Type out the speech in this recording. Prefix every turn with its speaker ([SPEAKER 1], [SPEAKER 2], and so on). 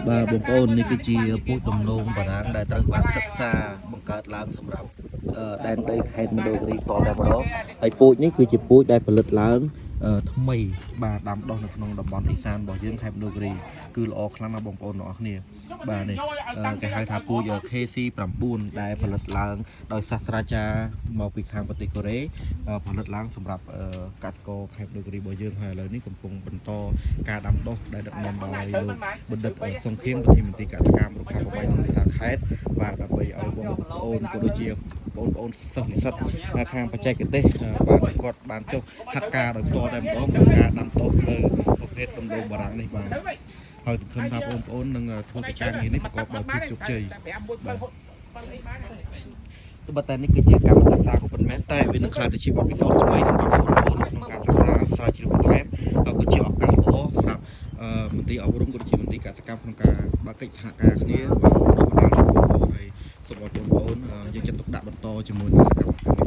[SPEAKER 1] បាទបងប្អូននេះគឺជាពូជដំឡូងបារាំងដែលត្រូវបានសិក្សាបង្កើតឡើងសម្រាប់អឺដែនដីខេត្តមណ្ឌលគិរីផ្ទាល់តែម្ដងហើយពូជនេះគឺជាពូជដែលផលិតឡើងអឺថ្មីបាទដាំដុះនៅក្នុងតំបន់ឦសានរបស់យើងខេត្តមណ្ឌលគិរីគឺល្អខ្លាំងណាស់បងប្អូនទាំងអស់គ្នាបាទនេះអឺគេហៅថាពូជ KC9 ដែលផលិតឡើងដោយសាស្ត្រាចារ្យមកពីខាងប្រទេសកូរ៉េអឺផលិតឡើងសម្រាប់អឺកសិករខេត្តមណ្ឌលគិរីរបស់យើងហើយឥឡូវនេះកំពុងបន្តការដាំដុះដែលដឹកនាំដោយលោក បណ្ឌិតសុងខៀងប្រធានមន្ទីរកសិកម្មរុក្ខាប្រមាញ់និងនេសាទខេត្តបាទដើម្បីឲ្យបងប្អូនក៏ដូចជាបងប្អូនសិស្សនិស្សិតខាងបច្ចេកទេសបាទគាត់បានចុះហាត់ការដោយផ្ទាល់តែម្ដងក្នុងការដាំដុះនៅប្រភេទដំឡូងបារាំងនេះបាទហើយសង្ឃឹមថាបងប្អូននឹងធ្វើកិច្ចការងារនេះប្រកបដោយភាពជោគជ័យបាទត្បិតតែនេះគឺជាកម្មសិក្សាក៏ពិតមែនតែវានឹងក្លាយទៅជាបទពិសោធន៍ថ្មីសម្រាប់បងប្អូនក្នុងការសិក្សាស្រាវជ្រាវបន្ថែមហើយក៏ជាឱកាសល្អសម្រាប់ អឺមន្ទីរអប់រំក៏ដូចជាមន្ទីរកសិកម្មក្នុងការបើកកិច្ចសហការគ្នាបាទបណ្ដុះបណ្ដាលបងប្អូនហើយសូមឲ្យបងប្អូនយកចិត្តទុកដាក់បន្តជាមួយនឹងកម្ម